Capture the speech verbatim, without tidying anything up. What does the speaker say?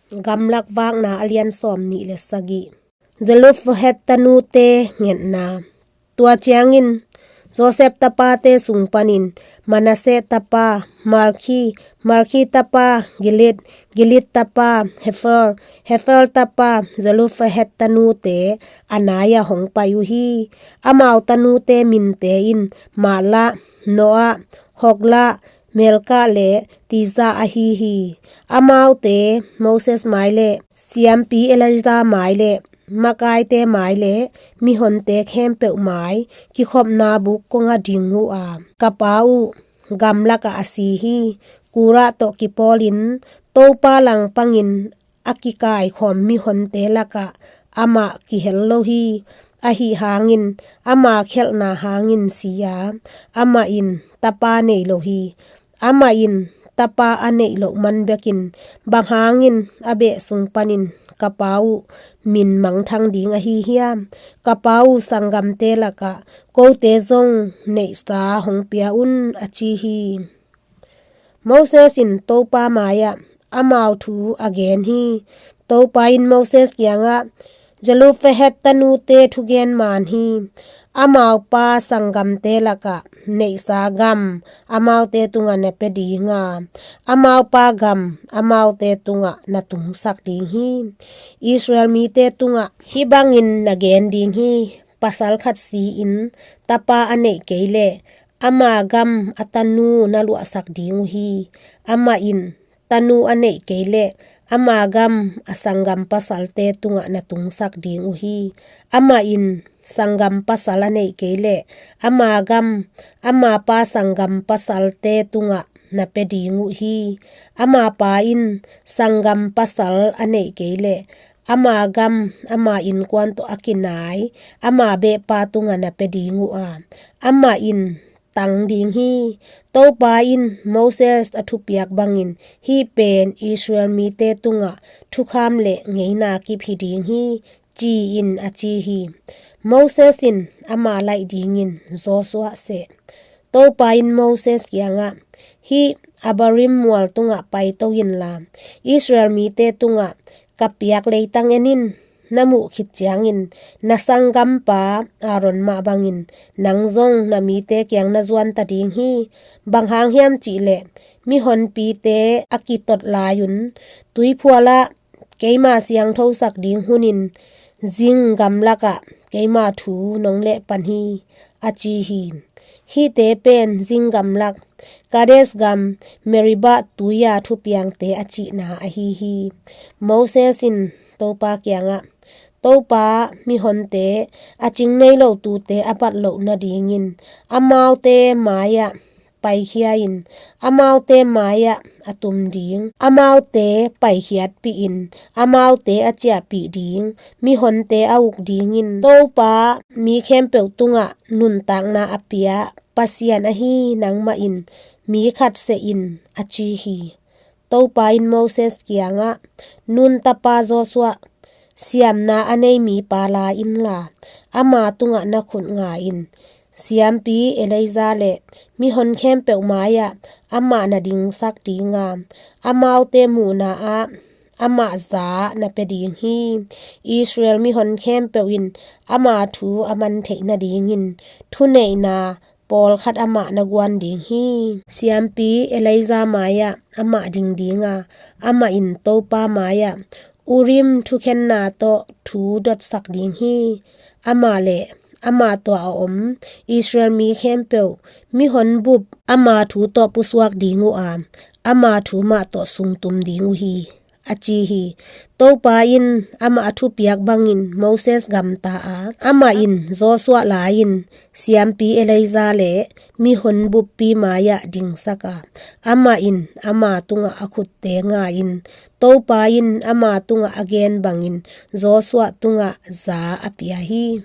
Gamlak Vakna a lian sawm nih le sagih. Zelophehad tanute ngetna. Tua ciangin Joseph tapate sung panin Manasseh tapa Malki, Malki tapa Gilead, Gilead tapa Hefer, Hefer tapa Zelophehad tanute a nai-ah hong pai uh hi. Amau tanute minte in Mahlah, Noah, Hoglah, Milkah le Tirzah ahi hi. Amaute Moses mai le siampi Eleazar mai le makaite mai le mihonte khempeuh mai kikhopna buk kongah ding uh a, ka pa uh, gamlakah a si hi. Korah tawh kipawlin Topa langpangin a kikaikhawm mihonte lakah amah kihel lo hi. Ahi hangin ama khialhna hangin si a, amah in tapa nei lo hi. Amah in tapa a neih loh man bekin bang hangin a beh sung panin ka pa uh min mangthang ding ahi hiam? Ka pa uh sanggamte lakah kote zong neihsa hong pia un, a ci hi. Moses in Topa mai-ah amau thu a gen hi. Topa in Moses kiangah, Zelophehad tanute thugen man hi. Amau pa sanggamte lakah neihsa gam amaute tungah na pia ding a, amau pa gam amaute tungah na tungsak ding hi. Israel mite tungah hih bangin na gen ding hi. Pasal khat si-in tapa a neih kei leh ama gam a tanu na luahsak ding uh hi. Amah in tanu a neih kei leh ama gam a sanggam pasalte tungah na tungsak ding uh hi. Amah in sanggam pasal a neih kei leh ama gam ama pa sanggam pasalte tungah na pia ding uh hi. Ama pa in sanggam pasal a neih kei leh ama gam ama innkuan tawh a kinai ama behpa tungah na pia ding uh a, amah in tang ding hi. Topa in Moses a thupiak bangin hih pen Israel mite tungah thukham le ngeina kip hi ding hi, ci-in a ci hi. Moses in ama laih dingin Joshua seh. Topa in Moses kiangah, hih Abarim mual tungah paito inla, Israel mite tungah ka piak leitang en in. Na muh khit ciangin na sanggampa Aaron mah bangin nang zong na mite kiang na zuan ta ding hi. Bang hang hiam cihleh mihonpite a kitot lai-un tuiphualah keima siangthosak ding hunin zing gamlakah keima thu nong lehpan hi, a ci hi. Hihte pen zing gamlak Kadesh gam Meribah tui-a thupiangte a cihna ahi hi. Moses in Topa kiangah, Topa, mihonte a cing nei lo tute a bat loh nadingin amaute mai-ah paikhia in, amaute mai-ah a tum ding, amaute paikhiatpih in, amaute a ciahpih ding, mihonte a uk dingin Topa mi khempeuh tungah nuntakna a pia Pasian ahi nangmah in mi khat seh in, a ci hi. Topa in Moses kiangah, Nun tapa Joshua, siamna a nei mipa la inla, ama tungah na khut nga in, siampi Eleazar le mihon khempeuh mai-ah amah na dingsak ding a, amaute muhna ah amah za na pia ding hi. Israel mihon khempeuh in ama thu a man theih nadingin thuneihna pawlkhat amah na guan ding hi. Siampi Eleazar mai-ah amah ding ding a, amah in Topa mai-ah Urim thukhenna tawh thu dotsak ding hi. Amah le amah tawh a om Israel mi khempeuh mihon bup ama thu tawh pusuak ding uh a, ama thu mah tawh sungtum ding uh hi, a ci hi. Topa in amah a thupiak bangin Moses gamta a, amah in Joshua la-in siampi Eleazar le mihon buppi mai-ah dingsak a, amah in ama tungah a khutte nga in, Topa in ama tungah a gen bangin Joshua tungah za a pia hi.